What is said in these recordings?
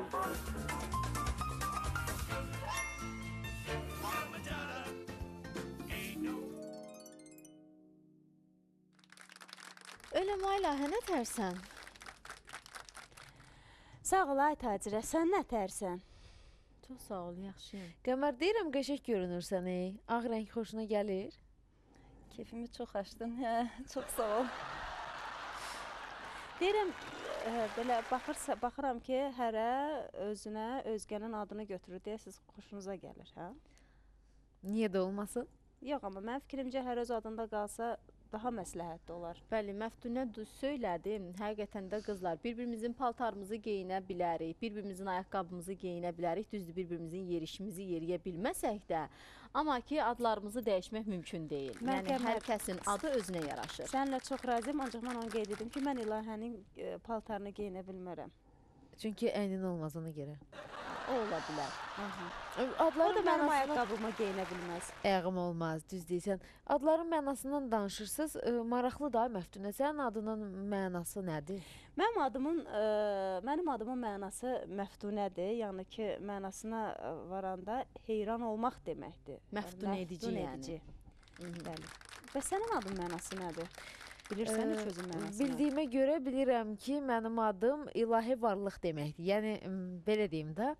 Öyle İlahə, nə tərsən? Sağ ol ay tacirə, sən nə tərsən? Çox sağ ol, yaxşıyam. Qəmər, deyirəm, qəşəng görünürsən, ey. Ağ rəng xoşuna gəlir? Kefimi çox açdın, hə, çox sağ ol. Deyirəm, belə baxıram ki, hərə özünə, özgənin adını götürür deyə siz xoşunuza gəlir, hə? Niyə də olmasın? Yox, amma mənim fikrimcə hər öz adında qalsa daha məsləhətli olar. Bəli, Məftunə düz söylədi. Həqiqətən də qızlar, bir-birimizin paltarımızı geyinə bilərik, bir-birimizin ayaqqabımızı geyinə bilərik. Düzdür, bir-birimizin yerişimizi yeriyə bilməsək də, amma ki, adlarımızı dəyişmək mümkün deyil. Yəni, hər kəsin adı özünə yaraşır. Səninlə çox razıyam, ancaq mən onu qeyd edim ki, mən İlahənin paltarını geyinə bilmərəm. Çünki əynin olmaz ona görə. O ola bilər. O da mənim ayaqqabıma geyinə bilməz. Ayağım olmaz, düz deyirsən. Adların mənasından danışırsınız. Maraqlı da Məftunə, sənin adının mənası nədir? Mənim adımın mənası Məftunədir. Yəni ki, mənasına varanda heyran olmaq deməkdir. Məftun edici yəni. Bəli. Və sənin adın mənası nədir? Bilirsən heç özün mənasını? Bildiyimə görə bilirəm ki, mənim adım ilahi varlıq deməkdir. Yəni, belə deyim də,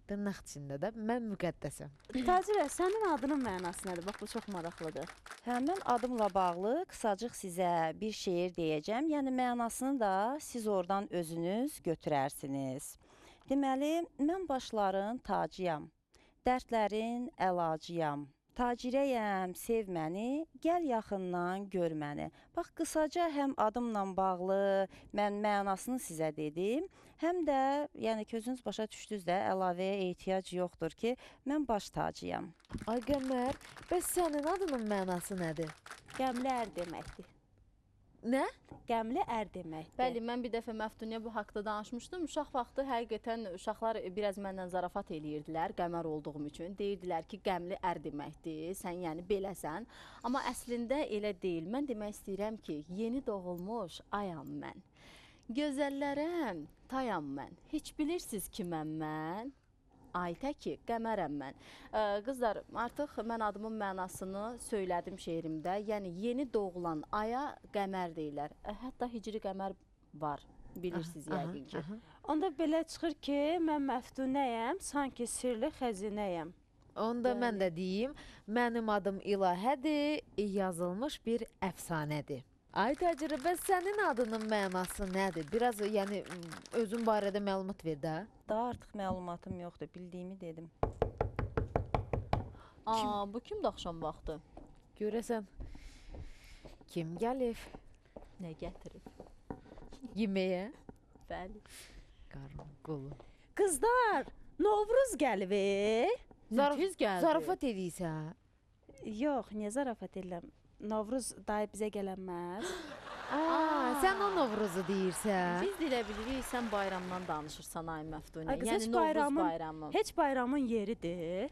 dırnaq içində də, mən müqəddəsəm. Tacirə, sənin adının mənası nədir? Bax, bu çox maraqlıdır. Hə, mən adımla bağlı qısacıq sizə bir şeir deyəcəm. Yəni, mənasını da siz oradan özünüz götürərsiniz. Deməli, mən başların tacıyam, dərdlərin əlacıyam. Tacirəyəm, sev məni, gəl yaxından gör məni. Bax, qısaca həm adımla bağlı mən mənasını sizə dedim, həm də, yəni ki, özünüz başa düşdünüz də, əlavəyə ehtiyac yoxdur ki, mən baş tacıyam. Ay Qəmər, bəs sənin adının mənası nədir? Qəmli ər deməkdir. Nə? Qəmli ər deməkdir. Bəli, mən bir dəfə Məftunəyə bu haqda danışmışdım. Uşaq vaxtı həqiqətən uşaqlar biraz məndən zarafat eləyirdilər qəmər olduğum üçün. Deyirdilər ki, qəmli ər deməkdir, sən yəni beləsən. Amma əslində elə deyil. Mən demək istəyirəm ki, yeni doğulmuş ayam mən. Gözəllərəm, tayam mən. Heç bilirsiniz kiməm mən? Aytə ki, qəmərəm mən. Qızlar, artıq mən adımın mənasını söylədim şeirimdə. Yəni, yeni doğulan aya qəmər deyirlər. Hətta hicri qəmər var, bilirsiniz yəqin ki. Onda belə çıxır ki, mən Məftunəyəm, sanki sirli xəzinəyəm. Onda mən də deyim, mənim adım İlahədir, yazılmış bir əfsanədir. Ay Tacirə, bəs sənin adının mənası nədir? Biraz, yəni, özün barədə məlumat ver də. Daha artıq məlumatım yoxdur, bildiyimi dedim. Aa, bu kimdir axşam vaxtı? Görəsən, kim gəlib? Nə gətirib? Yeməyə? Bəli. Qarın qolu. Qızlar, Novruz gəlib. Tez gəldi. Zarafat eləyirsən? Yox, niyə zarafat eləyirəm? Novruz dayı bizə gələnməz. Sən o Novruzu deyirsən. Biz də elə bilirik, sən bayramdan danışırsan ay Məftunə. Yəni Novruz bayramı. Heç bayramın yeridir.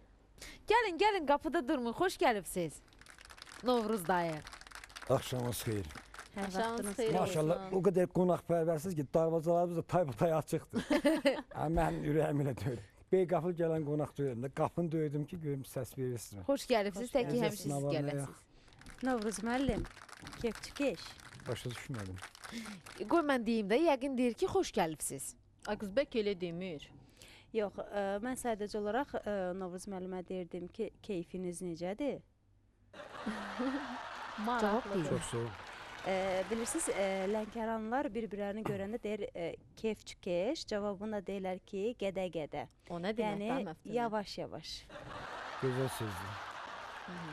Gəlin, gəlin, qapıda durmayın. Xoş gəlibsiz. Novruz dayı. Axşamınız xeyir. Axşamınız xeyir olsun. Maşallah, o qədər qonaqpərvərsiz ki, darvazalarımız da taybatay açıqdır. Mənim ürəyim elə deyil. Bey qapı gələn qonaq döyürəm. Qapını döydüm ki, görüm səs verirsiniz. Xoş gəlibsiz, tək ki, həmişə siz gələsiniz. Novruz müəllim, kefçikeş. Başa düşmədim. Qoy mən deyim də, yəqin deyir ki, xoş gəlibsiz. Ay qız, bəlkə elə demir. Yox, mən sadəcə olaraq Novruz müəllimə deyirdim ki, keyfiniz necədir? Cavab deyir. Çox soğuk. Bilirsiniz, Lənkəranlılar bir-birlərini görəndə deyir kefçikeş, cavabını da deyirlər ki, gədə-gədə. O nə demək də, Məftunə? Yəni, yavaş-yavaş. Gözəl sözdür.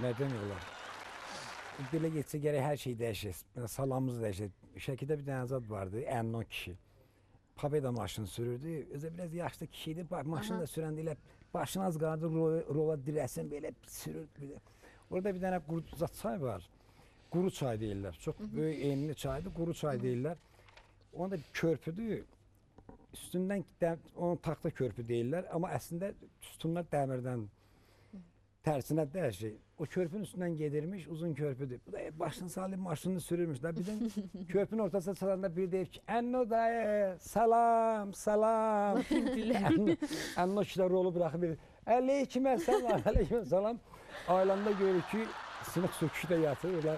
Nə demək olar? Belə getsə gərək hər şey dəyişir. Salamımız dəyişir. Şəkidə bir dənə zad vardı, Ənnon kişi. Pobeda maşını sürürdü. Özə biraz yaşlı kişi idi. Maşını da sürəndə elə başını az qaldı, rola dirəsin, belə sürürdü. Orada bir dənə quru çay var. Quru çay deyirlər. Çox böyük enli çaydır, quru çay deyirlər. Onda bir körpüdür. Üstündən onun taxta körpü deyirlər. Amma əslində sütunlar dəmirdən. Tərsinə də hər şey. O körpünün üstündən gedirmiş, uzun körpüdür. Bu da başını sallayıb maşını sürürmüş. Da birdən körpünün ortasına çatanda bir deyib ki, Ənno dayı, salam, salam. Ənno kişilər rolu bıraxıb bir, əleykümə salam, əleykümə salam. Ailanda görür ki, sınıq söküşü də yatır. Öyle,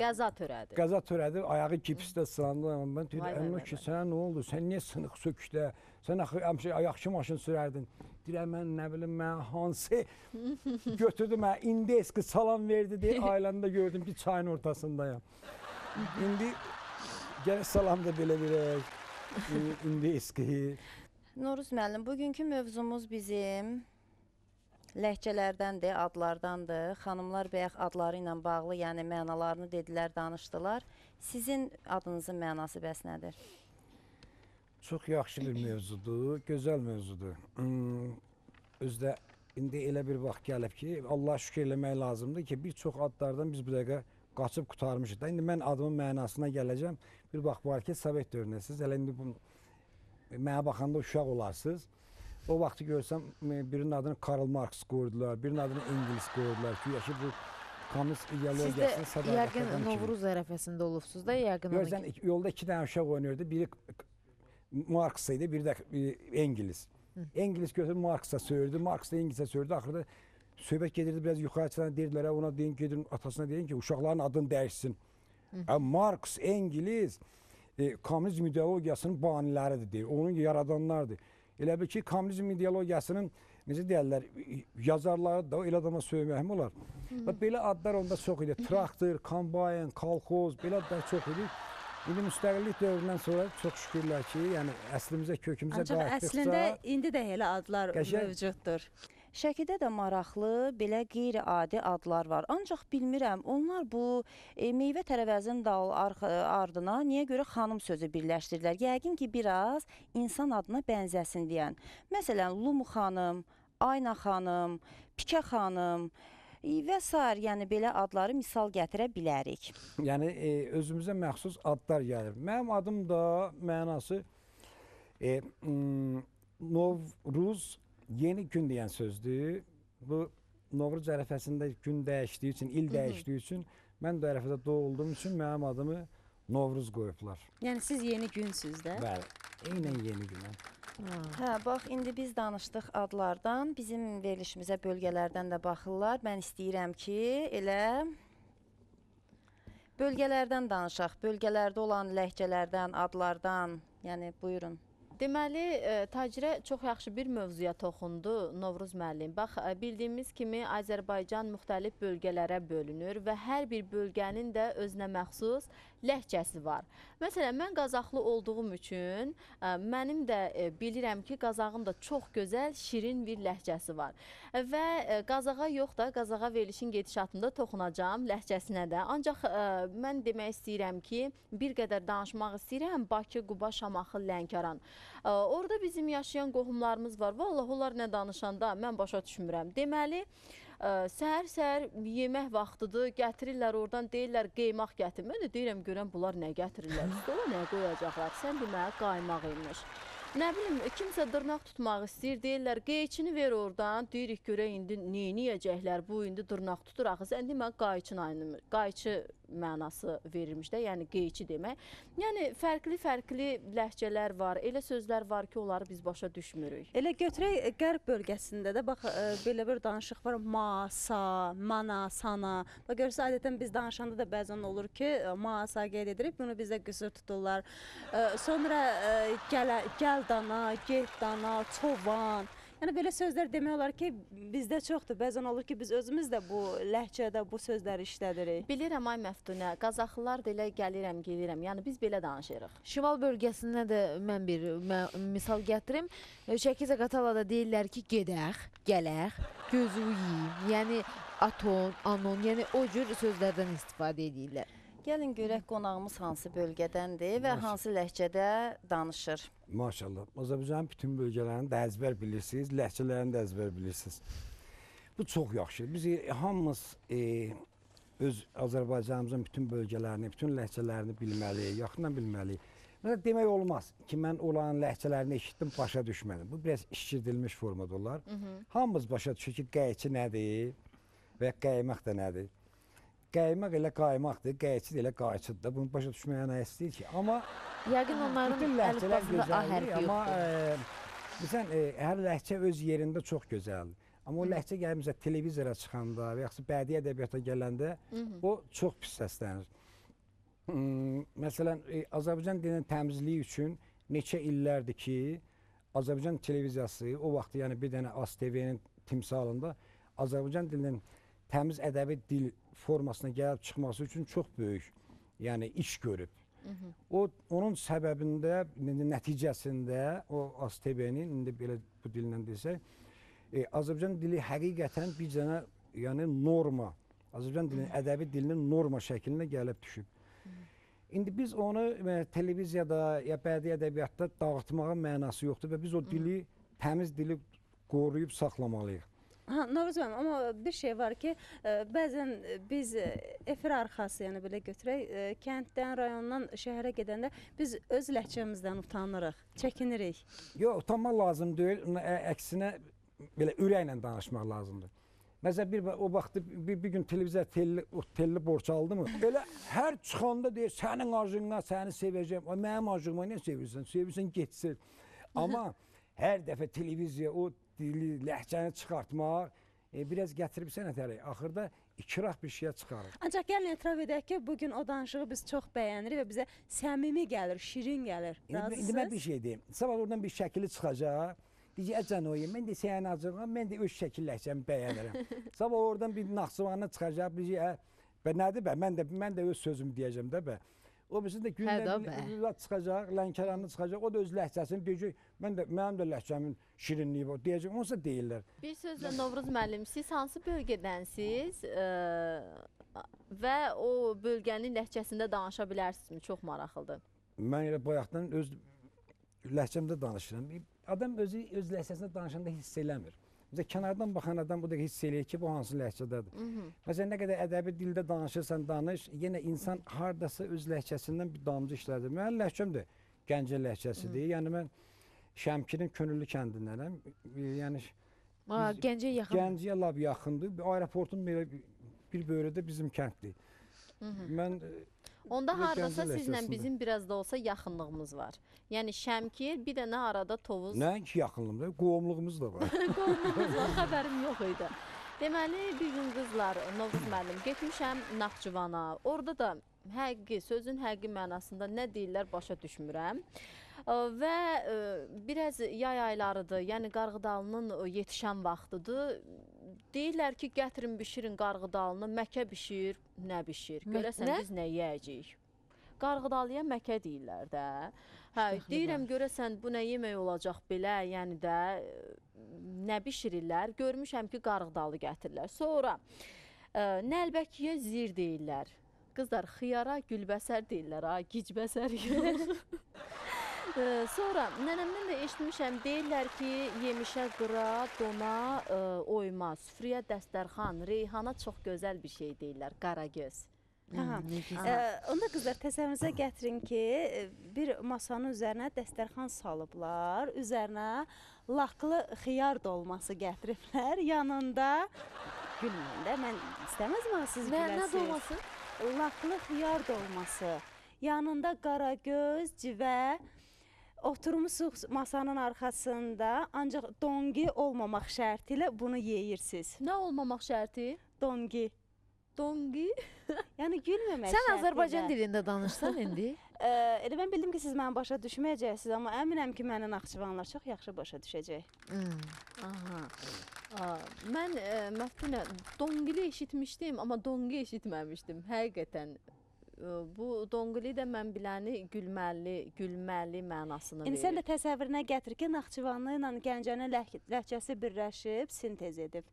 qəza törədi. Qəza törədi, ayağı gipsdə sınandı. Mən deyirəm, Ənno ki, sənə nə oldu? Sən niyə sınıq söküşdə? Sən axı ayaqçı maşın sürərdin. Deyirəm, mən nə bilim, mən hansı götürdü mənə, indi eski salam verdi deyə ailəmdə gördüm ki, çayın ortasındayam. İndi gələk salam da belə verək, indi eski. Novruz müəllim, bugünkü mövzumuz bizim ləhcələrdəndir, adlardandır. Xanımlar bayaq adları ilə bağlı, yəni mənalarını dedilər, danışdılar. Sizin adınızın mənası bəs nədir? Çox yaxşı bir mövzudur, gözəl mövzudur. Özdə indi elə bir vaxt gəlib ki, Allaha şükür eləmək lazımdır ki, bir çox adlardan biz bu dəqiqə qaçıb qurtarmışıq da. İndi mən adımın mənasına gələcəm. Bir vaxt var ki, Sovet dövründəsiniz. Hələ indi bu, mənə baxanda uşaq olarsınız. O vaxtı görsəm, birinin adını Karl Marx qoydular, birinin adını Engels qoydular ki, yaşı bu komünist ideologiyasının sədaqətlərdən kimi. Siz də yəqin Novruz ərəfəsində olubsunuz da, yəqin ona. Görsən, yolda iki dənə uşaq oynayırdı, biri Marx idi, biri də Engels. Engels götürüb Marx'a söyürdü, Marx da Engels'e söyürdü. Axırda söhbət gedirdi, biraz yuxarı çıxan deyirdilər, ona deyin, gedin atasına deyin ki, uşaqların adını dəyişsin. Marx, Engels komünizm ideologiyasının baniləridir, deyir, onun yaradanlardır. Elə bil ki, komünizm ideologiyasının, necə deyərlər, yazarları da elə adama söymək mi olar? Belə adlar onda çox idi. Traktor, kombayn, kolxoz, belə adlar çox idi. İndi müstəqillik dövründən sonra çox şükürlər ki, yəni əslimizə, kökümüzə qayıtdıqca... Ancaq əslində indi də elə adlar mövcuddur. Şəkidə də maraqlı, belə qeyri-adi adlar var. Ancaq bilmirəm, onlar bu meyvə tərəvəzin ardına niyə görə xanım sözü birləşdirirlər? Yəqin ki, biraz insan adına bənzəsin deyən. Məsələn, Lumu xanım, Ayna xanım, Pikə xanım və sair, yəni belə adları misal gətirə bilərik. Yəni, özümüzə məxsus adlar gəlir. Mənim adım da mənası Novruz, yeni gün deyən sözdür. Bu Novruz ərəfəsində gün dəyişdiyi üçün, il dəyişdiyi üçün, mən də ərəfədə doğulduğum üçün mənim adımı Novruz qoyublar. Yəni siz yeni günsüz də? Bəli, eynən yeni günə. Hə, bax, indi biz danışdıq adlardan, bizim verilişimizə bölgələrdən də baxırlar. Mən istəyirəm ki, elə bölgələrdən danışaq, bölgələrdə olan ləhcələrdən, adlardan, yəni buyurun. Deməli, Tacirə çox yaxşı bir mövzuya toxundu Novruz müəllim. Bax, bildiyimiz kimi Azərbaycan müxtəlif bölgələrə bölünür və hər bir bölgənin də özünə məxsus ləhcəsi var. Məsələn, mən Qazaxlı olduğum üçün mənim də bilirəm ki, Qazaxın da çox gözəl, şirin bir ləhcəsi var. Və Qazaxa yox da, Qazaxa verilişin gedişatında toxunacağam ləhcəsinə də. Ancaq mən demək istəyirəm ki, bir qədər danışmaq istəyirəm Bakı, Quba, Şamaxı, Lənkəran. Orada bizim yaşayan qohumlarımız var. Vallahi onlar nə danışanda mən başa düşmürəm. Deməli, səhər-səhər yemək vaxtıdır, gətirirlər oradan, deyirlər qeymaq gətir. Mən də deyirəm, görəm bunlar nə gətirirlər, stola nə qoyacaqlar, sən deməli qaymaq imiş. Nə bilim, kimsə dırnaq tutmaq istəyir, deyirlər qeyçini ver oradan, deyirik görək indi neyniyəcəklər, bu indi dırnaq tutur axı, sən deməli qayçı mənası verilmiş də, yəni qeyçi demək. Yəni fərqli-fərqli ləhcələr var, elə sözlər var ki, onları biz başa düşmürük. Elə götürək qərb bölgəsində də, bax, belə bir danışıq var, masa, mana, sana. Bax, görürsə, adətən biz danışanda da bəzən olur ki, masa qeyd edirik, bunu bizdə qüsur tuturlar. Sonra gəl dana, get dana, çoban. Yəni belə sözlər demək olar ki, bizdə çoxdur. Bəzən olur ki, biz özümüz də bu ləhcədə bu sözləri işlədirik. Bilirəm ay Məftunə, Qazaxlılar da elə gəlirəm, gelirəm. Yəni biz belə danışırıq. Şimal bölgəsində də mən bir misal gətirim. Şəki Zaqatalada deyirlər ki, gedək, gələk, gözü yiyim. Yəni aton, anon, yəni o cür sözlərdən istifadə edirlər. Gəlin görək qonağımız hansı bölgədəndir və hansı ləhcədə danışır. Maşallah. Azərbaycanın bütün bölgələrini də əzbər bilirsiniz, ləhcələrini də əzbər bilirsiniz. Bu çox yaxşı. Biz hamımız öz Azərbaycanımızın bütün bölgələrini, bütün ləhcələrini bilməliyik, yaxından bilməliyik. Məsələn, demək olmaz ki, mən onların ləhcələrini eşitdim, başa düşmədim. Bu biraz işirdilmiş formada olar. Hamımız başa düşür ki, qəyçi nədir və ya qəymaq da nədir. Qəymaq elə qaymaqdır, qayçı da elə qayçıdır da. Bunu başa düşməyə nə istəyir ki? Amma yəqin onların əlifbasında A hərfi yoxdur. Amma məsələn, hər ləhcə öz yerində çox gözəldir. Amma o ləhcə gəlib məsələn televizora çıxanda və yaxud bədii ədəbiyyata gələndə o çox pis səslənir. Məsələn, Azərbaycan dilinin təmizliyi üçün neçə illərdir ki, Azərbaycan televiziyası o vaxt, yəni bir dənə AzTV-nin timsalında Azərbaycan dilinin təmiz ədəbi dil formasına gəlib çıxması üçün çox böyük, yəni iş görüb. O onun səbəbində, nəticəsində o AzTV-nin indi belə bu dillə desək, Azərbaycan dili həqiqətən bir dənə, yəni norma, Azərbaycan dilinin ədəbi dilinin norma şəklinə gəlib düşüb. İndi biz onu televiziyada ya bədii ədəbiyyatda dağıtmağın mənası yoxdur və biz o dili, təmiz dili qoruyub saxlamalıyıq. Ha, Novruz müəllim, amma bir şey var ki, bəzən biz efir arxası, yəni belə götürək, kənddən, rayondan şəhərə gedəndə biz öz ləhcəmizdən utanırıq, çəkinirik. Yox, utanmaq lazım deyil, əksinə belə ürəklə danışmaq lazımdır. Məsələn, o vaxtı bir gün televiziya telli borç aldı mı? Elə hər çıxanda deyir, sənin acığına səni sevəcəm. Mənim acığıma niyə sevirsən? Sevirsən, getsin. Amma hər dəfə televiziya o dili, ləhcəni çıxartmaq biraz gətiribsən ətəri. Axırda ikrah bir şeyə çıxarır. Ancaq gəlin etiraf edək ki, bugün o danışığı biz çox bəyənirik və bizə səmimi gəlir, şirin gəlir. İndi mən bir şey deyim. Sabah oradan bir şəkili çıxacaq. Deyəcək, əcən oyun, mən də sənin acığına, mən də öz şəkil ləhcəmi bəyənirəm. Sabah oradan bir Naxçıvanına çıxacaq, deyəcək, bə nədir bə, mən də öz sözümü deyəcəm də bə. O birisi də gündən çıxacaq, Lənkəranlı çıxacaq, o da öz ləhcəsini deyəcək, mənim də ləhcəmin şirinliyi var, deyəcək, onsuz da deyirlər. Bir sözlə Novruz müəllim, siz hansı bölgədənsiz və o bölgənin ləhcəsində danışa bilərsinizmi? Çox maraqlıdır. Mən elə bayaqdan öz ləhcəmdə danışıram. Adam özü öz ləhcəsində danışanda hiss eləmir. Məsələn, kənardan baxan adam bu da hiss eləyir ki, bu hansı ləhcədədir. Məsələn, nə qədər ədəbi dildə danışırsan, danış, yenə insan hardasa öz ləhcəsindən bir damcı işlədir. Mənim ləhcəm də Gəncə ləhcəsidir. Yəni, mən Şəmkirin Könüllü kəndindənəm. Yəni, Gəncəyə yaxın. Gəncəyə lap yaxındır. Aeroportun bir böyrədə bizim kənddir. Mən Onda hardasa sizlə bizim biraz da olsa yaxınlığımız var. Yəni Şəmkir, bir dənə arada Tovuz. Nəinki yaxınlığımız, qohumluğumuz da var. Qohumluğumuz var, xəbərim yox idi. Deməli, bir gün qızlar, Novruz müəllim, getmişəm Naxçıvana. Orada da həqiqi, sözün həqiqi mənasında nə deyirlər başa düşmürəm. Və biraz yay aylarıdır, yəni qarğıdalının yetişən vaxtıdır. Deyirlər ki, gətirin, bişirin qarğıdalını, məkə bişir, nə bişir? Görəsən biz nə yeyəcəyik? Qarğıdalıya məkə deyirlər də. Hə, deyirəm, görəsən bu nə yemək olacaq belə, yəni də nə bişirirlər? Görmüşəm ki, qarğıdalı gətirirlər. Sonra nəlbəkiyə zir deyirlər. Qızlar, xiyara gülbəsər deyirlər, ha, gicbəsər yox. Sonra nənəmdən də eşitmişəm, deyirlər ki, yemişə qıra, dona, oyma, süfrəyə dəstərxan, reyhana çox gözəl bir şey deyirlər, qaragöz. Onda qızlar, təsəvvürünüzə gətirin ki, bir masanın üzərinə dəstərxan salıblar, üzərinə laklı xiyar dolması gətiriblər, yanında, gülməyin də, mən istəməzim ama siz güləsiniz. Nə dolması? Laklı xiyar dolması, yanında qaragöz, civə. Oturmuşuq masanın arxasında, ancaq dongi olmamaq şərti ilə bunu yeyirsiniz. Nə olmamaq şərti? Dongi. Dongi? Yəni gülməmək şərti ilə. Sən Azərbaycan dilində danışsan indi. Elə mən bildim ki, siz məni başa düşməyəcəksiniz, amma əminəm ki, məni Naxçıvanlar çox yaxşı başa düşəcək. Aha. Mən Məftunə, dongili eşitmişdim, amma dongi eşitməmişdim həqiqətən. Bu dongili də mən biləni gülməli, gülməli mənasını verir. İndi sən də təsəvvürünə gətir ki, Naxçıvanlı ilə Gəncənin ləhcəsi birləşib, sintez edib.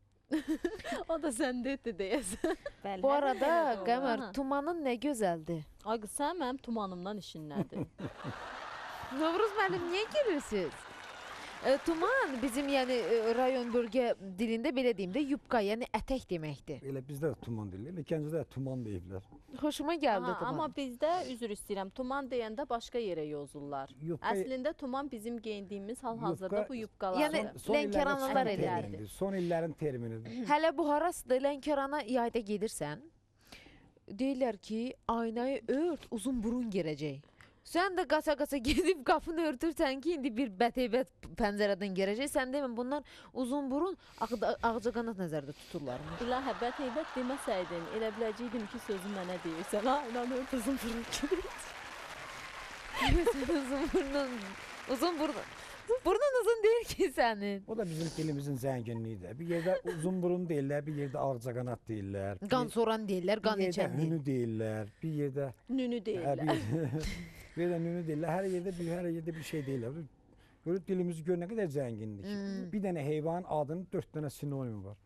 O da sən etdi deyəsən. Bu arada Qəmər, tumanın nə gözəldir. Ay qız, sən mənim tumanımdan işin nədir? Novruz müəllim, niyə gülürsünüz? Tuman bizim yəni rayon bölgə dilində belə deyim də yubka, yəni ətək deməkdir. Elə bizdə də tuman deyilir, elə Gəncədə də tuman deyiblər. Xoşuma gəldi Aha, tuman. amma bizdə üzr istəyirəm, tuman deyəndə başqa yerə yozurlar. Yubka- Əslində tuman bizim geyindiyimiz hal-hazırda Yubka- bu yubkalardır. Yəni Son illərin Lənkəranlılar çıxan elə. terminidir. Son illərin terminidir. Hələ bu harasıdır? Lənkərana yayda gedirsən, deyirlər ki, aynayı ört, uzun burun girəcək. Sən də qaça-qaça gedib qapını örtürsən ki, indi bir bəteybət pəncərədən girəcək. Sən demə, bunlar uzun burun, ağcaqanad nəzərdə tuturlarmış. İlahə, bəteybət deməsəydin, elə biləcəkdim ki, sözü mənə deyirsən. Ha, inanır, uzun burun girəcək. Uzun burnun, uzun burun. Burnun uzun deyil ki sənin. O da bizim dilimizin zənginliyidir. Bir yerdə uzun burun deyirlər, bir yerdə ağcaqanad deyirlər. Qan soran deyirlər, qan bir yerdə içən deyirlər. hünü deyirlər, bir yerdə Nünü hə, deyirlər. bir, bir yerdə nünü deyirlər. Hər yerdə bir hər yerdə bir şey deyirlər. Görür dilimizi gör nə qədər zəngindir ki. Bir dənə heyvanın adının 4 dənə sinonimi var.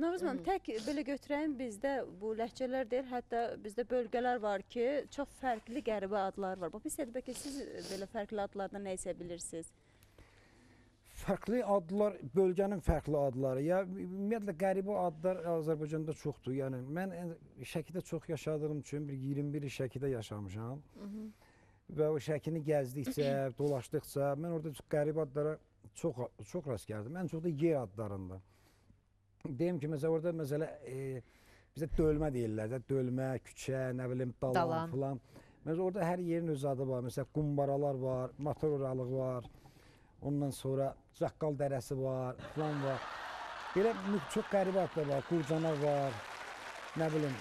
Novruz müəllim, tək belə götürəyim bizdə bu ləhcələr deyil, hətta bizdə bölgələr var ki, çox fərqli qəribə adlar var. Bax, biz də bəlkə siz belə fərqli adlardan nə isə bilirsiniz. Fərqli adlar, bölgənin fərqli adları. Ya ümumiyyətlə qəribə adlar Azərbaycanda çoxdur. Yəni mən Şəkidə çox yaşadığım üçün bir 21 il Şəkidə yaşamışam. Və o Şəkini gəzdikcə, dolaşdıqca mən orada çox qəribə adlara çox çox rast gəldim. Ən çox da yer adlarında. Deyim ki, məsələn orada məsələ bizə dölmə deyirlər də, dölmə, küçə, nə bilim, dalan, Dalan. filan. Məsələn orada hər yerin öz adı var. Məsələn qumbaralar var, motor oralığı var. Ondan sonra Caqqal dərəsi var, filan var. Belə çox qəribə adlar var, qurcanaq var. Nə bilim.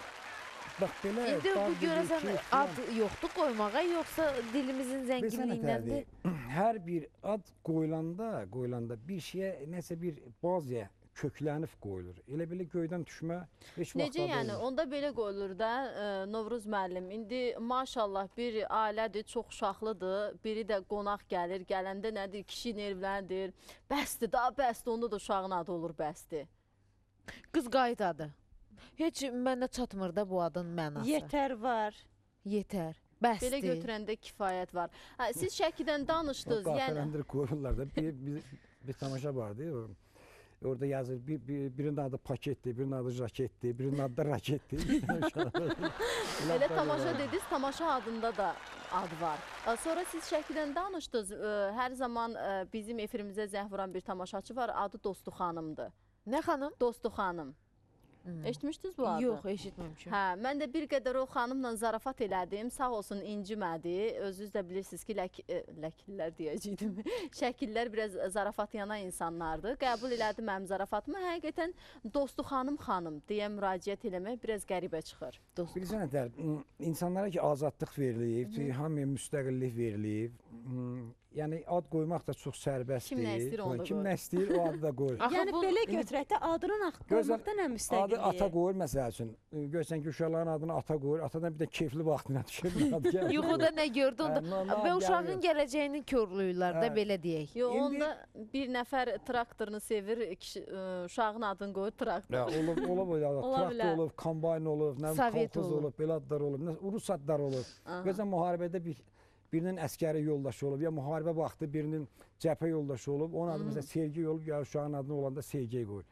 Bax belə İndi dağ bu birliyi, görəsən keyf filan. ad yoxdur qoymağa, yoxsa dilimizin Bilirsən zənginliyindəndir? nətərdir? Hər bir ad qoyulanda bir şeyə nəsə bir bazıya köklənib qoyulur. Elə belə göydən düşmə heç vaxt Necə adı yəni? olmur. Onda belə qoyulur da, Novruz müəllim. İndi maşallah bir ailədir, çox uşaqlıdır. Biri də qonaq gəlir. Gələndə nədir? Kişi nervləndir. Bəsdir, daha bəsdir. Onda da uşağın adı olur bəsdir. Qız qayıt adı. Heç mənə çatmır da bu adın mənası. Yetər var. Yetər. Bəsdir. Belə götürəndə kifayət var. Hə, siz Şəkidən danışdınız. Yəni Qafələndir qoyurlar da. Bir tamaşa vardı. Orada yazır birinin adı paketdir, birinin adı jaketdir, birinin adı da raketdir. Elə tamaşa dediniz, tamaşa adında da ad var. Sonra siz Şəkidən danışdınız. Hər zaman bizim efirimizə zəng vuran bir tamaşaçı var. Adı Dostu xanımdır. Nə xanım? Dostu xanım. Eşitmişdiniz bu adı? Yox, eşitməmişəm. Hə, mən də bir qədər o xanımla zarafat elədim. Sağ olsun incimədi. Özünüz də bilirsiniz ki, ləkillər deyəcəydim. Şəkillər biraz zarafat yana insanlardır. Qəbul elədi mənim zarafatımı. Həqiqətən Dostu xanım xanım deyə müraciət eləmək biraz qəribə çıxır. Bilirsən nətər, insanlara ki azadlıq verilib, hamıya müstəqillik verilib. Yəni ad qoymaq da çox sərbəstdir. Kim nə istəyir onu da Kim qoyur. nə istəyir o adı da qoyur. Axı Yəni bu- belə götürək də adının haqqı Gözəl, qoymaqda nə müstəqilliyi? Adı ata qoyur məsəl üçün. Görsən ki, uşaqların adını ata qoyur. Atadan bir də keyfli vaxtına düşür. Adı gəlir. Yuxuda nə gördü onda? Hə, Və uşağın gələcəyini korlayırlar da Hə. belə deyək. Yox, İndi- onda bir nəfər traktorunu sevir, kişi, uşağın adını qoyur traktor. Ya, olub, olub, o ya, Ola traktor bilər. olub, kombayn olub, nə bilim, Sovet kolxoz olub. olub, belə adlar olub, nə, Rus adlar olub. Görsən müharibədə birinin əskəri yoldaşı olub, ya müharibə vaxtı birinin cəbhə yoldaşı olub, onun adı məsələn Sergey olub, ya uşağın adını olanda Sergey qoyur.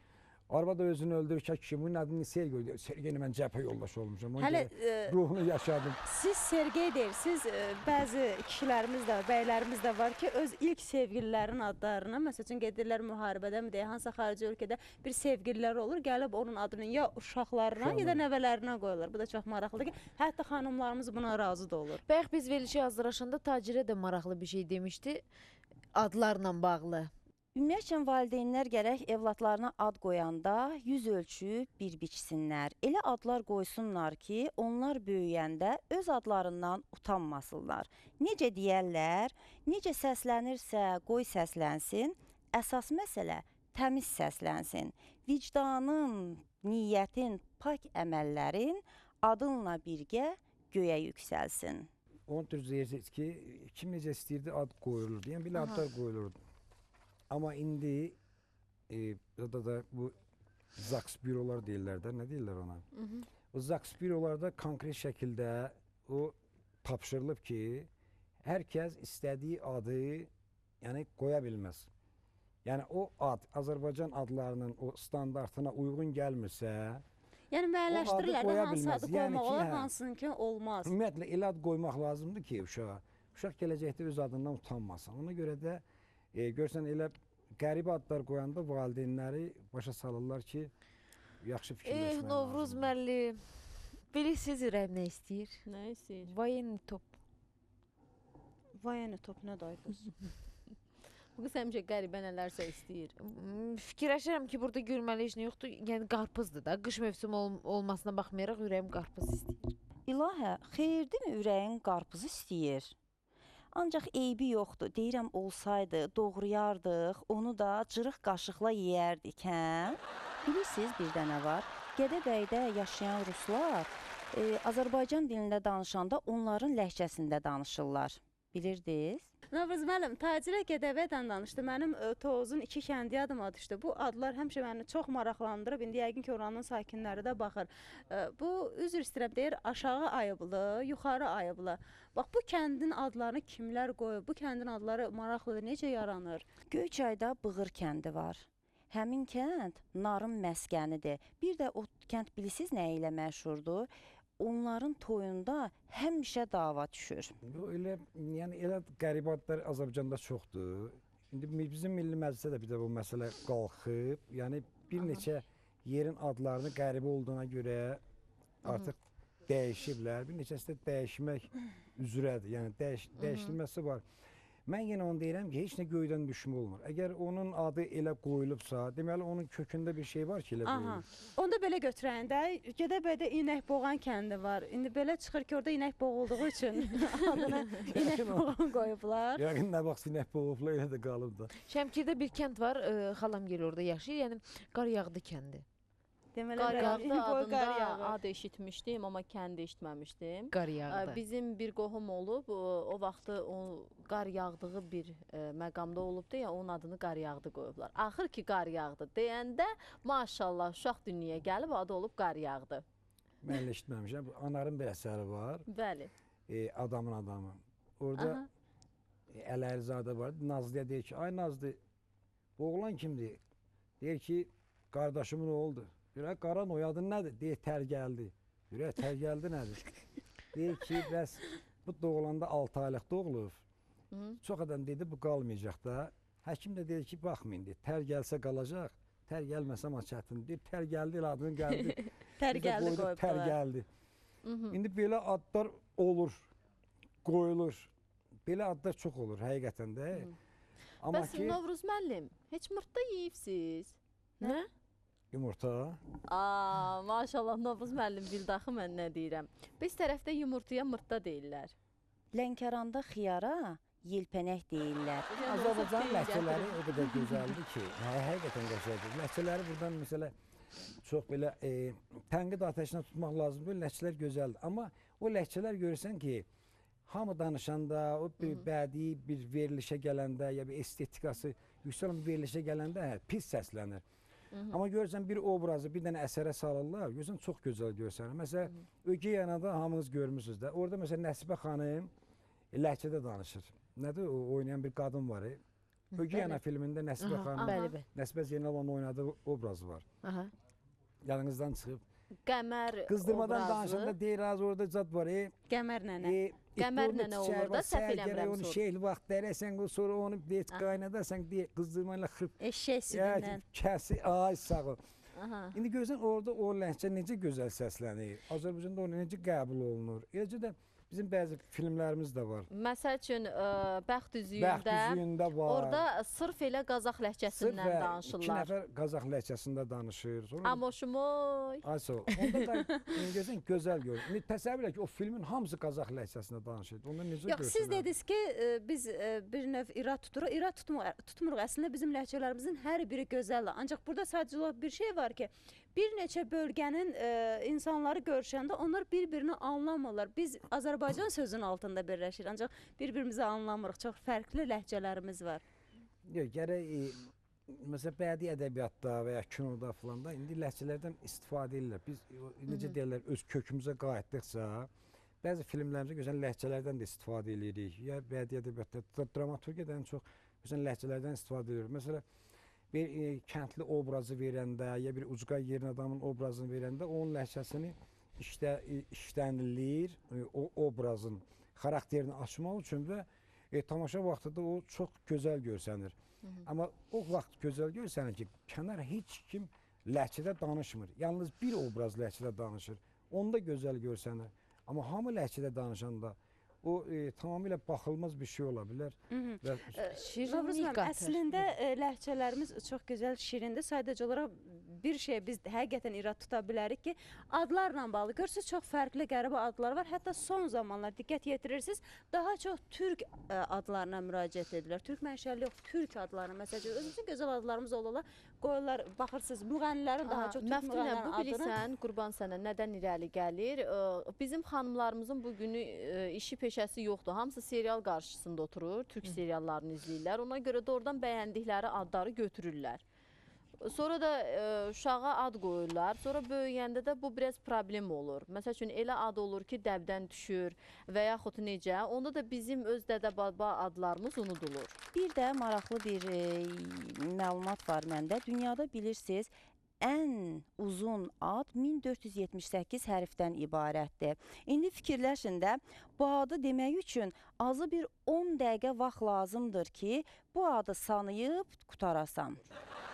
Arvad da özünü öldürür ki, kişi bunun adını Sergey qoyur. Sergey ilə mən cəbhə yoldaşı olmuşam. Ona Hələ görə ruhunu yaşadım. siz Sergey deyirsiniz, bəzi kişilərimiz də, bəylərimiz də var ki, öz ilk sevgililərin adlarını, məsəl üçün gedirlər müharibədəmi deyə, hansısa xarici ölkədə bir sevgililəri olur, gəlib onun adını ya uşaqlarına, ya da nəvələrinə qoyurlar. Bu da çox maraqlıdır ki, hətta xanımlarımız buna razı da olur. Bayaq biz verilişə hazırlaşanda Tacirə də maraqlı bir şey demişdi adlarla bağlı. Ümumiyyətcə valideynlər gərək evladlarına ad qoyanda 100 ölçüb bir biçsinlər. Elə adlar qoysunlar ki, onlar böyüyəndə öz adlarından utanmasınlar. Necə deyərlər, necə səslənirsə qoy səslənsin, əsas məsələ təmiz səslənsin. Vicdanın, niyyətin, pak əməllərin adınla birgə göyə yüksəlsin. Onu düz deyirsiniz ki, kim necə istəyirdi ad qoyulurdu. Yəni belə adlar qoyulurdu. Amma indi da bu ZAGS bürolar deyirlər də, nə deyirlər ona? O ZAGS bürolarda konkret şəkildə o tapşırılıb ki, Hər kəs istədiyi adı, yəni qoya bilməz. Yəni o ad Azərbaycan adlarının o standartına uyğun gəlmirsə, Yəni müəyyənləşdirirlər də hansı adı Yəni qoymaq ki, olar, hə. hansını ki olmaz. Ümumiyyətlə elə ad qoymaq lazımdır ki, uşağa. Uşaq gələcəkdə öz adından utanmasın. Ona görə də görsən elə qəribə adlar qoyanda valideynləri başa salırlar ki, yaxşı fikirləşmək Novruz lazımdır. müəllim. Bilirsiniz ürəyim nə istəyir? Nə istəyir? Voyenni top. Vayeni top nə day qız? Bu qız həmişə qəribə nələrsə istəyir. Fikirləşirəm ki, burada gülməli heç nə yoxdur. Yəni qarpızdır da. Qış mövsümü olmasına baxmayaraq ürəyim qarpız istəyir. İlahə, xeyirdirmi ürəyin qarpızı istəyir? Ancaq eybi yoxdur. Deyirəm olsaydı doğrayardıq, onu da cırıq qaşıqla yeyərdik, hə? Bilirsiniz bir dənə var. Gədəbəydə yaşayan ruslar Azərbaycan dilində danışanda onların ləhcəsində danışırlar. Bilirdiniz? Novruz müəllim, Tacirə Gədəbəydən danışdı. Mənim Tovuzun iki kəndi yadıma düşdü. Bu adlar həmişə məni çox maraqlandırıb. İndi yəqin ki, oranın sakinləri də baxır. Bu, üzr istəyirəm, deyir aşağı Ayıblı, yuxarı Ayıblı. Bax, bu kəndin adlarını kimlər qoyub? Bu kəndin adları maraqlıdır. Necə yaranır? Göyçayda Bığır kəndi var. Həmin kənd narın məskənidir. Bir də o kənd bilirsiniz nə ilə məşhurdur? Onların toyunda həmişə dava düşür. Bu elə, yəni elə qəribə adlar Azərbaycanda çoxdur. İndi bizim Milli Məclisdə də bir də bu məsələ qalxıb. Yəni bir neçə yerin adlarını qəribə olduğuna görə artıq dəyişiblər. Bir neçəsi də dəyişmək üzrədir. Yəni dəyişilməsi var. Mən yenə onu deyirəm ki, heç nə göydən düşmə olmur. Əgər onun adı elə qoyulubsa, deməli onun kökündə bir şey var ki, elə qoyulub. Onda belə götürən də, Gədəbəydə İnəkboğan kəndi var. İndi belə çıxır ki, orada inək boğulduğu üçün adını İnəkboğan qoyublar. Yəqin nə vaxt inək boğublar, elə də qalıb da. Şəmkirdə bir kənd var, xalam gəlir orada yaşayır, yəni Qaryağdı kəndi. Deməli, Qaryağdı boy qar adında yağır. ad eşitmişdim, amma kəndi eşitməmişdim. Qaryağdı. Bizim bir qohum olub, o vaxtı o qar yağdığı bir məqamda olubdu, ya onun adını Qaryağdı qoyublar. Axır ki qar yağdı deyəndə maşallah uşaq dünyaya gəlib adı olub Qaryağdı. Mən elə eşitməmişəm. Anarın bir əsəri var. Bəli. Adamın adamı. Orada Ələrizadə var. Nazlıya deyir ki, ay Nazlı, bu oğlan kimdir? Deyir ki, qardaşımın oğludur. Deyir, ay qara noy adın nədir? Deyir, tər gəldi. Deyir, ay tər gəldi nədir? Deyir ki, bəs bu doğulanda 6 aylıq doğulub. Çox adam dedi, bu qalmayacaq da. Həkim də deyir ki, baxmayın, deyir, tər gəlsə qalacaq, tər gəlməsə amma çətin. Deyir, tər gəldi, elə adını gəldi. Tər Biz də gəldi qoyduq, tər qoyubdular. gəldi. İndi belə adlar olur, qoyulur. Belə adlar çox olur həqiqətən də. Amma Bəs ki, Novruz müəllim, heç mırtda yeyibsiz? Nə? Yumurta. Aa, maşallah Novruz müəllim bildi axı mən nə deyirəm. Biz tərəfdə yumurtaya mırtda deyirlər. Lənkəranda xiyara yelpənək deyirlər. Azərbaycan ləhcələri o qədər gözəldir ki, həqiqətən qəşəngdir. Ləhcələri buradan məsələ çox belə tənqid atəşinə tutmaq lazım deyil, ləhcələr gözəldir. Amma o ləhcələr görürsən ki, hamı danışanda, o bir bədii bir verilişə gələndə, ya bir estetikası yüksələn bir verilişə gələndə pis səslənir. Amma görürsən bir obrazı bir dənə əsərə salırlar, görürsən çox gözəl görsənir. Məsələn, Ögey Anada hamınız görmüsünüz də. Orada məsələn Nəsibə xanım ləhcədə danışır. Nədir o oynayan bir qadın var. Ögey Ana filmində Nəsibə xanım, Bəli, bəli. Nəsibə Zeynalovanın oynadığı obraz var. Yanınızdan çıxıb. Qəmər Qızdırmadan obrazı. danışanda deyir az orada zad var. Qəmər nənə. Qəmər nənə olur da, səhv eləmirəm Onu sonra. şey vaxt dərəsən, o sonra onu deyir qaynadasan, deyir qızdırmayla xırp. Eşək südündən. Kəsi, ay sağ ol. İndi görürsən orada o ləhcə necə gözəl səslənir. Azərbaycanda o necə qəbul olunur. Eləcə də bizim bəzi filmlərimiz də var. Məsəl üçün Bəxt üzüyündə, Bəxt üzüyündə var. Orada sırf elə qazax ləhcəsindən Sırf, danışırlar. İki nəfər qazax ləhcəsində danışır. Sonra Amoşumoy. Ay sağ ol. Onda da indi görürsən gözəl görünür. İndi təsəvvür elə ki, o filmin hamısı qazax ləhcəsində danışır. Onda necə Yox, siz görsənər? dediniz ki, biz bir növ irad tuturuq. İrad tutmuruq. Əslində bizim ləhcələrimizin hər biri gözəldir. Ancaq burada sadəcə olaraq bir şey var ki, bir neçə bölgənin insanları görüşəndə onlar bir-birini anlamırlar. Biz Azərbaycan sözünün altında birləşirik, ancaq bir-birimizi anlamırıq. Çox fərqli ləhcələrimiz var. Yox, gərək məsələn bədii ədəbiyyatda və ya kinoda filan da indi ləhcələrdən istifadə edirlər. Biz necə deyirlər, öz kökümüzə qayıtdıqsa Bəzi filmlərimizdə gözəl ləhcələrdən də istifadə edirik. Ya bədii ədəbiyyatda, dramaturgiyada ən çox gözəl ləhcələrdən istifadə edirik. Məsələn, bir kəndli obrazı verəndə, ya bir ucqa yerin adamın obrazını verəndə onun ləhcəsini işlənilir, o obrazın xarakterini açmaq üçün və tamaşa vaxtı da o çox gözəl görsənir. Amma o vaxt gözəl görsənir ki, kənar heç kim ləhcədə danışmır. Yalnız bir obraz ləhcədə danışır. Onda gözəl görsənir. Amma hamı ləhcədə danışanda o tamamilə baxılmaz bir şey ola bilər. Şirinlik qatır. Əslində ləhcələrimiz çox gözəl şirindir. Sadəcə olaraq bir şey biz həqiqətən irad tuta bilərik ki, adlarla bağlı. Görürsünüz, çox fərqli qəribə adlar var. Hətta son zamanlar diqqət yetirirsiniz, daha çox türk adlarına müraciət edirlər. Türk mənşəli yox, türk adlarına. Məsələn, özümüzün gözəl adlarımız olurlar. Qoyurlar, baxırsınız, müğənnilərin daha çox türk müğənnilərin adını. Bu bilirsən, qurban sənə nədən irəli gəlir? Bizim xanımlarımızın bugünü işi peşəsi yoxdur. Hamısı serial qarşısında oturur, türk seriallarını izləyirlər. Ona görə də oradan bəyəndikləri adları götürürlər. Sonra da uşağa ad qoyurlar. Sonra böyüyəndə də bu biraz problem olur. Məsəl üçün, elə ad olur ki, dəbdən düşür və yaxud necə. Onda da bizim öz dədə-baba adlarımız unudulur. Bir də maraqlı bir məlumat var məndə. Dünyada bilirsiniz, ən uzun ad 1478 hərfdən ibarətdir. İndi fikirləşin də, bu adı demək üçün azı bir 10 dəqiqə vaxt lazımdır ki, bu adı sanıyıb qutarasan.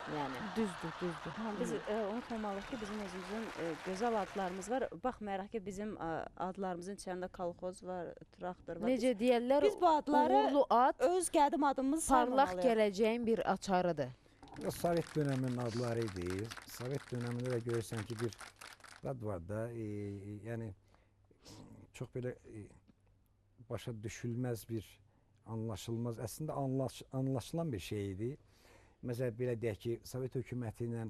Yəni. Düzdür, düzdür. Biz unutmamalıyıq ki, bizim özümüzün gözəl adlarımız var. Baxmayaraq ki, bizim adlarımızın içərisində kolxoz var, traktor var. Necə deyərlər, biz bu adları uğurlu ad, öz qədim adımızı parlaq saymamalıyıq. Gələcəyin bir açarıdır. Sovet dönəminin adları idi. Sovet dönəmində də görürsən ki, bir ad var da, yəni çox belə başa düşülməz bir, anlaşılmaz, əslində anlaşılan bir şey idi. Məsələn, belə deyək ki, Sovet hökuməti ilə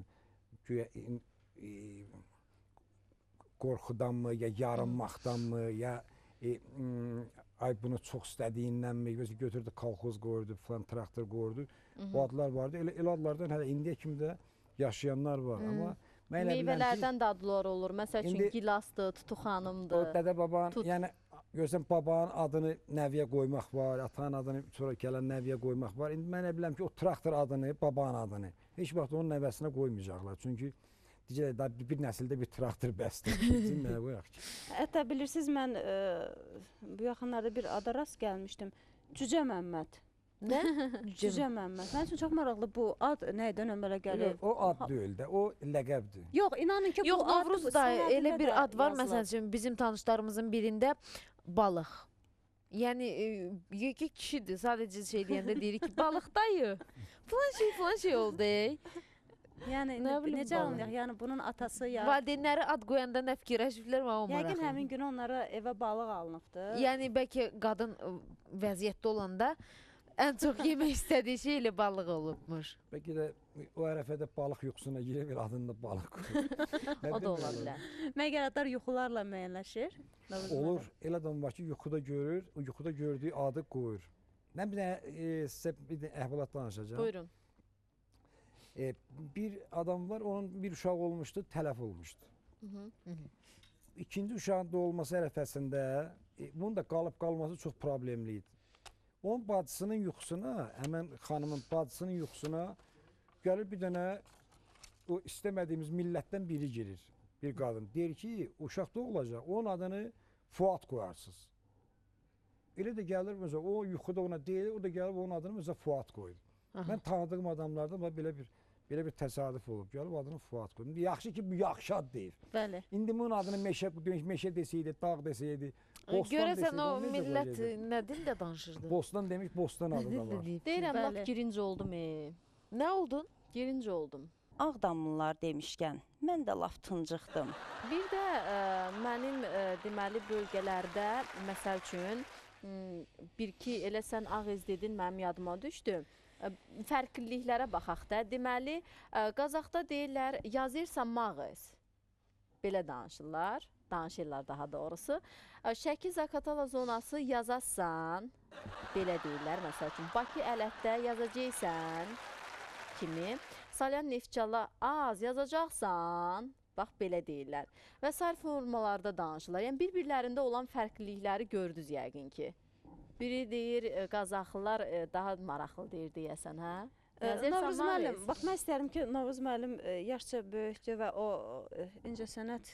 güya qorxudanmı, ya yarınmaqdanmı, ya ay bunu çox istədiyindənmi, götürdü, kolxoz qoyurdu, filan traktor qoyurdu. Bu adlar vardı. Elə adlardan hələ indiyə kimi də yaşayanlar var. Amma mən elə bilirəm ki, meyvələrdən də adlar olur. Məsəl üçün, gilasdır, tutuxanımdır. O dədə babanın, yəni görsən, babanın adını nəviyə qoymaq var, atanın adını sonra gələn nəviyə qoymaq var. İndi mən elə bilirəm ki, o traktor adını, babanın adını heç vaxt onun nəvəsinə qoymayacaqlar. Çünki deyəcəklər, daha bir nəsildə bir traktor bəsdir. Nə qoyaq ki? Hətta bilirsiniz, mən bu yaxınlarda bir ada rast gəlmişdim. Cücə Məmməd. Nə? Cücə Məmməd. Mənim üçün çox maraqlı bu ad nədən əmələ gəlir? O ad deyil də, o ləqəbdir. Yox, inanın ki, bu Yox, ad Novruz dayı, elə bir ad var. Məsəl üçün, bizim tanışlarımızın birində balıq. Yəni, yekə kişidir. Sadəcə şey deyəndə deyirik ki, balıq dayı. Filan şey, filan şey oldu. Yəni, necə anlayaq? Yəni, bunun atası ya... Valideynləri ad qoyanda nə fikirləşiblər, mənə o maraqlı. Yəqin həmin günü onlara evə balıq alınıbdır. Yəni, bəlkə qadın vəziyyətdə olanda ən çox yemək istədiyi şey elə balıq olubmuş. Bəlkə də o ərəfədə balıq yuxusuna girir, bir adını da balıq qoyur. O da ola bilər. Məgər adlar yuxularla müəyyənləşir? Olur. Elə adam var ki, yuxuda görür, o yuxuda gördüyü adı qoyur. Mən bir dənə sizə bir dənə əhvalat danışacağam. Buyurun. Bir adam var, onun bir uşağı olmuşdu, tələf olmuşdu. İkinci uşağın doğulması ərəfəsində bunun da qalıb qalması çox problemli idi. Onun bacısının yuxusuna, həmən xanımın bacısının yuxusuna gəlir bir dənə o istəmədiyimiz millətdən biri girir, bir qadın. Deyir ki, uşaq doğulacaq, onun adını Fuad qoyarsınız. Elə də gəlir, məsələn, o yuxuda ona deyir, o da gəlib onun adını məsələn Fuad qoyur. Mən tanıdığım adamlardan belə bir təsadüf olub. Gəlib adını Fuad qoydu. Yaxşı ki, bu yaxşı ad deyir. Bəli. İndi bunun adını meşə deseydi, dağ deseydi, bostan Görəsən deseydi, o millət nə dildə danışırdı? Bostan demiş, bostan adı da var. Deyirəm, lap girinci oldum. Nə oldun? Girinci oldum. Ağdamlılar demişkən, mən də laf tıncıxdım. Bir də mənim deməli bölgələrdə, məsəl üçün, bir-iki elə sən Ağız dedin, mənim yadıma düşdü. Fərqliliklərə baxaq da. Deməli, Qazaxda deyirlər, yazırsan mağız. Belə danışırlar, danışırlar daha doğrusu. Şəki Zaqatala zonası yazasan, belə deyirlər, məsəl üçün, Bakı Ələtdə yazacaqsan kimi. Salyan Neftçala az yazacaqsan, Bax belə deyirlər. Və sair formalarda danışırlar. Yəni bir-birlərində olan fərqlilikləri gördünüz yəqin ki. Biri deyir Qazaxlılar daha maraqlı deyir deyəsən, hə? Novruz müəllim, bax mən istəyirəm ki, Novruz müəllim yaşca böyükdür və o incəsənət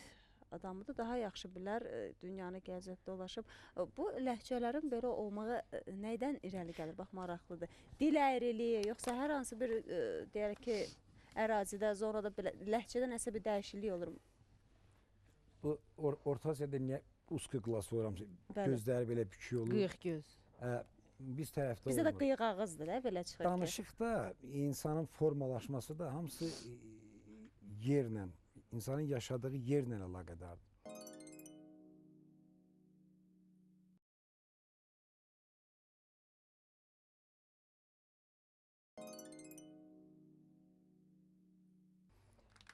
adamıdır, daha yaxşı bilər, dünyanı gəzib, dolaşıb. Bu ləhcələrin belə olmağı nədən irəli gəlir? Bax, maraqlıdır. Dil əyriliyi, yoxsa hər hansı bir, deyərək ki, ərazidə, zonada belə ləhcədə nəsə bir dəyişiklik olur mu? Bu Orta Asiyada niyə uski qlas oram, gözləri belə bükük olur. Qıyıq göz. Biz tərəfdə bizdə olmur. Bizdə də qıyıq ağızdır, belə çıxır ki. Danışıqda insanın formalaşması da hamısı yerlə, insanın yaşadığı yerlə əlaqədardır.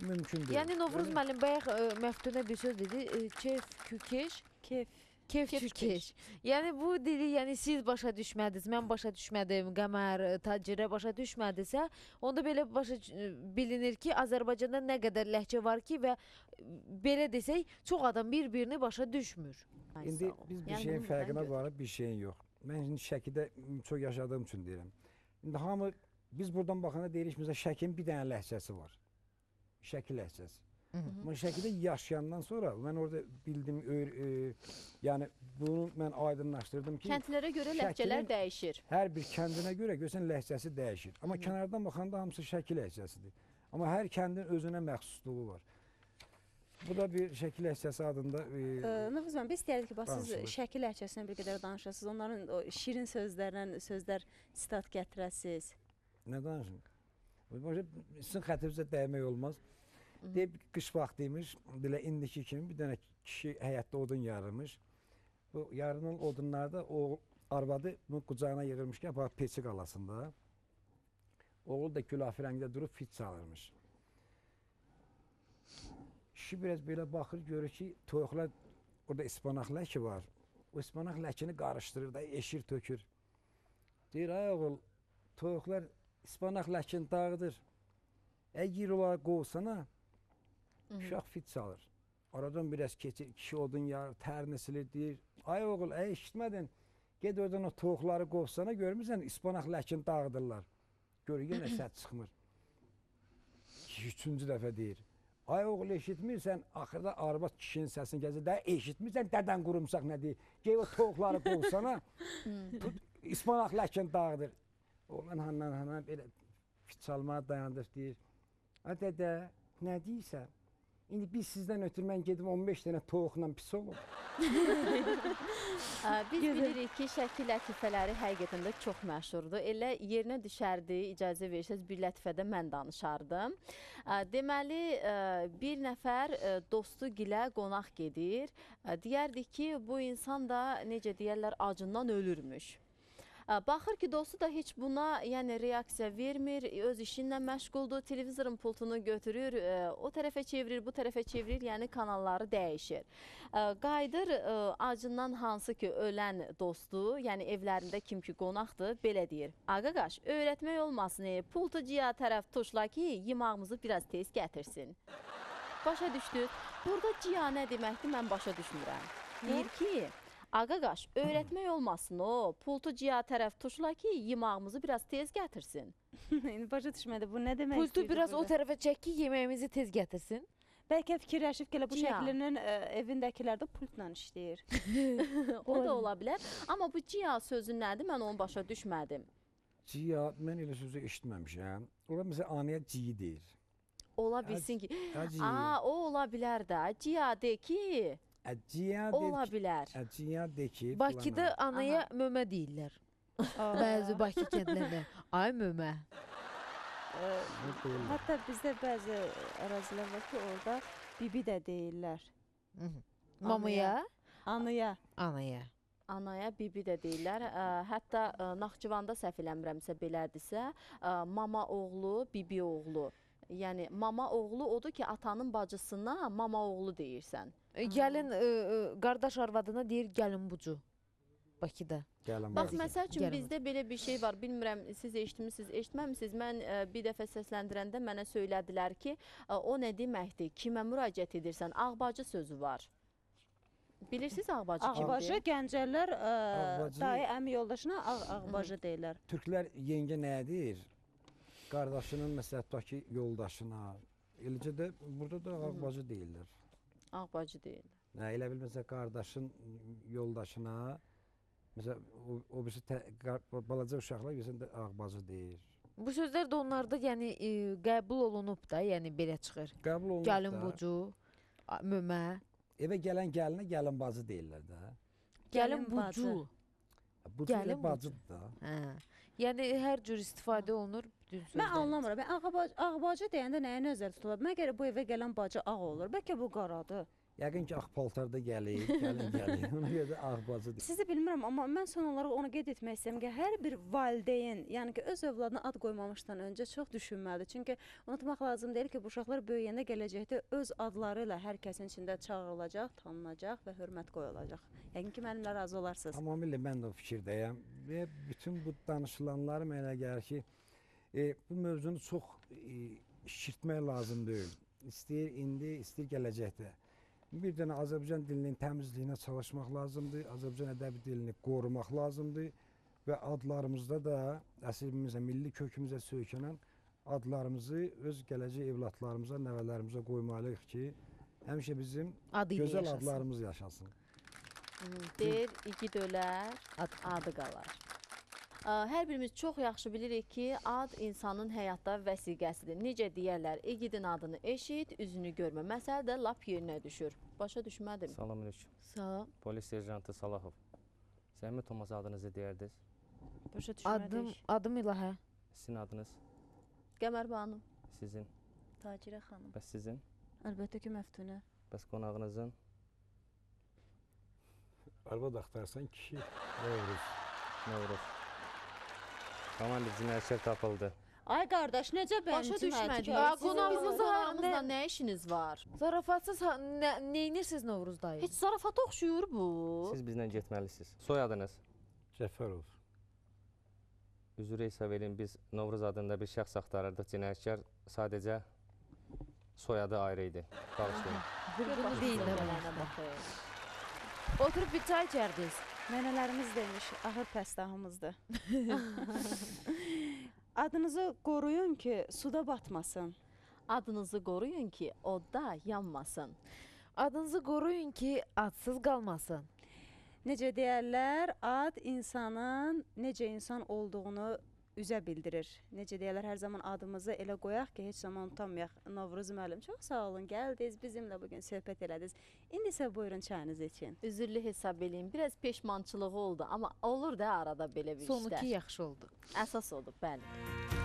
Mümkün deyil. Yəni Novruz müəllim bayaq Məftunə bir söz dedi, kef, kükeş, kef. Kef, keş. Yəni bu dili, yəni siz başa düşmədiniz, mən başa düşmədim, Qəmər, Tacirə başa düşmədisə, onda belə başa bilinir ki, Azərbaycanda nə qədər ləhcə var ki və belə desək, çox adam bir-birini başa düşmür. İndi biz bir şeyin fərqinə varıb, bir şeyin yox. Mən şimdi Şəkidə çox yaşadığım üçün deyirəm. İndi hamı, biz buradan baxanda deyirik, məsələn, Şəkinin bir dənə ləhcəsi var. Şəki ləhcəsi. Amma Şəkidə yaşayandan sonra mən orada bildim, yəni bunu mən aydınlaşdırdım ki, kəndlərə görə ləhcələr dəyişir. Hər bir kəndinə görə görsən ləhcəsi dəyişir. Amma kənardan baxanda hamısı Şəki ləhcəsidir. Amma hər kəndin özünə məxsusluğu var. Bu da bir Şəki ləhcəsi adında Novruz müəllim, biz istəyirdik ki, bax siz Şəki ləhcəsinə bir qədər danışasınız, onların o şirin sözlərlə sözlər sitat gətirəsiniz. Nə danışım? Sizin xətrinizə dəymək olmaz. Deyib, qış vaxtı imiş, belə indiki kimi bir dənə kişi həyətdə odun yarırmış. Bu yarınan odunlarda o arvadı bunu qucağına yığırmış ki, aparıb peçi qalasında. Oğul da gülafi rəngdə durub fit çalırmış. Kişi biraz belə baxır, görür ki, toyuqlar, orada ispanaq ləki var. O ispanaq ləkini qarışdırır da, eşir, tökür. Deyir, ay oğul, toyuqlar ispanaq ləkini dağıdır. Əgər onları qovsana, uşaq fit çalır. Aradan biraz keçir, kişi odun yarır, tərini silir, deyir, ay oğul, ey eşitmədin, ged oradan o toyuqları qovsana, görmürsən, ispanaq ləkini dağıdırlar. Görür, yenə səs çıxmır. Kişi üçüncü dəfə deyir, ay oğul, eşitmirsən, axırda arvad kişinin səsini gəzir, də eşitmirsən, dədən qurumsaq nə deyir, ged o toyuqları qovsana, ispanaq ləkini dağıdır. Oğlan handan belə fit çalmağa dayandır, deyir, a dədə, nə deyirsən? İndi biz sizdən ötürü mən gedim 15 dənə toyuqla pis olum. Biz bilirik ki, Şəki lətifələri həqiqətən də çox məşhurdur. Elə yerinə düşərdi, icazə verirsəniz bir lətifədə mən danışardım. Deməli, bir nəfər dostu gilə qonaq gedir. Deyərdik ki, bu insan da, necə deyərlər, acından ölürmüş. Baxır ki, dostu da heç buna yəni, reaksiya vermir, öz işinlə məşğuldur, televizorun pultunu götürür, o tərəfə çevirir, bu tərəfə çevirir, yəni kanalları dəyişir. Qayıdır acından hansı ki ölən dostu, yəni evlərində kim ki qonaqdır, belə deyir. Ağaqaş, öyrətmək olmasın, pultu ciya tərəf tuşla ki, yemağımızı biraz tez gətirsin. Başa düşdünüz? Burada ciya nə deməkdir, mən başa düşmürəm. Deyir ki, Ağaqaş, öyrətmək olmasın o, pultu ciya tərəf tuşla ki, yemağımızı biraz tez gətirsin. İndi başa düşmədi, bu nə demək Pultu istəyirdi biraz burada? O tərəfə çək ki, yeməyimizi tez gətirsin. Bəlkə fikirləşib ki, elə bu Ciya. şəklinin evindəkilər də pultla işləyir. O da ola bilər. Amma bu ciya sözü nədir, mən onu başa düşmədim. Ciya, mən elə sözü eşitməmişəm. Orada məsələn, anaya ciyi deyir. Ola bilsin ki, Ciyi. O ola bilər də. Ciya de ki, ola bilər. Ciya de ki. Bakıda anaya mömə deyirlər. Bəzi Bakı kəndlərində. Ay mömə. Hətta bizdə bəzi ərazilər var ki, orada bibi də deyirlər. Mamaya? Anaya. Anaya. Anaya bibi də deyirlər. Hətta Naxçıvanda səhv eləmirəmsə belədirsə, mama oğlu, bibi oğlu. Yəni mama oğlu odur ki, atanın bacısına mama oğlu deyirsən. Gəlin qardaş arvadına deyir gəlin bucu. Bakıda. Gəlin Bax, bacı. məsəl üçün Gəlin bizdə belə bir şey var. Bilmirəm, siz eşitmisiniz, eşitməmisiniz. Mən bir dəfə səsləndirəndə mənə söylədilər ki, o nə deməkdir? Kimə müraciət edirsən? Ağbacı sözü var. Bilirsiniz ağbacı kimdir? Ağbacı Gəncəllər Ağbacı- dayı əmi yoldaşına ağbacı deyirlər. Türklər yengə nəyə deyir? Qardaşının məsələn tutaq ki, yoldaşına. Eləcə də burada da ağbacı deyirlər. Ağbacı deyirlər. Nə elə bil məsələn qardaşın yoldaşına məsələn o birisi balaca uşaqlar görsən də ağbacı deyir. Bu sözlər də onlarda yəni qəbul olunub da, yəni belə çıxır. Qəbul olunub Gəlin da. bucu, mömə, Evə gələn gəlinə gəlin bacı deyirlər də. gəlin Gəlin bacı. bucu. Bucu Gəlin elə bucu. bacıdır da. Hə. Yəni hər cür istifadə olunur bütün Mən sözlərimiz. anlamıram. Yəni ağbacı deyəndə nəyə nəzərdə tutulur? Məgər bu evə gələn bacı ağ olur? Bəlkə bu qaradır. Yəqin ki, ağ paltarda gəlir, gəlin gəlir. Ona görə də ağ bacı deyir. Sizi bilmirəm, amma mən son olaraq onu qeyd etmək istəyirəm ki, hər bir valideyn, yəni ki, öz övladına ad qoymamışdan öncə çox düşünməlidir. Çünki unutmaq lazım deyil ki, bu uşaqlar böyüyəndə gələcəkdə öz adları ilə hər kəsin içində çağırılacaq, tanınacaq və hörmət qoyulacaq. Yəqin ki, mənimlə razı olarsınız. Tamamilə mən də o fikirdəyəm və bütün bu danışılanları mənə elə gəlir ki, bu mövzunu çox şişirtmək lazım deyil. İstəyir indi, istəyir gələcəkdə. Bir dənə Azərbaycan dilinin təmizliyinə çalışmaq lazımdır, Azərbaycan ədəbi dilini qorumaq lazımdır və adlarımızda da əslimizə, milli kökümüzə söykənən adlarımızı öz gələcək evladlarımıza, nəvələrimizə qoymalıyıq ki, həmişə bizim Adı ilə gözəl yaşasın. adlarımız yaşasın. Deyir, igid ölər, adı qalar. Hər birimiz çox yaxşı bilirik ki, ad insanın həyatda vəsiqəsidir. Necə deyərlər, igidin adını eşit, üzünü görmə. Məsələ də lap yerinə düşür. Başa düşmədim. Salam əleykum. Salam. Polis serjantı Salahov. Zəhmət olmasa adınızı deyərdiniz. Başa düşmədik. Adım İlahə. Sizin adınız, Qəmər Banu. sizin, Tacirə xanım. bəs sizin, Əlbəttə ki, Məftünə. bəs qonağınızın. Arvad axtarsan kişi, Novruz. Novruz. Tamam, bir cinayətkar tapıldı. Ay qardaş, necə Başa düşmədik. Ya, Sizin qonağımıza bizim qonağımızla nə işiniz var? Zarafatsız neynirsiz Novruz dayı? Heç zarafata oxşuyur bu. Siz bizlə getməlisiniz. Soyadınız? Cəfərov. Üzr hesab edin, biz Novruz adında bir şəxs axtarırdıq. Cinayətkar sadəcə soyadı ayrı idi. Bağışlayın. Bir bunu deyin də Gələnə baxın. Oturub bir çay içərdiniz. Nənələrimiz demiş, ağır pəstahımızdır. Adınızı qoruyun ki, suda batmasın. Adınızı qoruyun ki, odda yanmasın. Adınızı qoruyun ki, adsız qalmasın. Necə deyərlər, ad insanın necə insan olduğunu üzə bildirir. Necə deyərlər, hər zaman adımızı elə qoyaq ki, heç zaman utanmayaq. Novruz müəllim, çox sağ olun, gəldiniz, bizimlə bugün söhbət elədiniz. İndi isə buyurun çayınızı için. Üzürlü hesab eləyin. Biraz peşmançılığı oldu, amma olur da arada belə bir Sonu işlər. ki, yaxşı oldu. Əsas odur, bəli.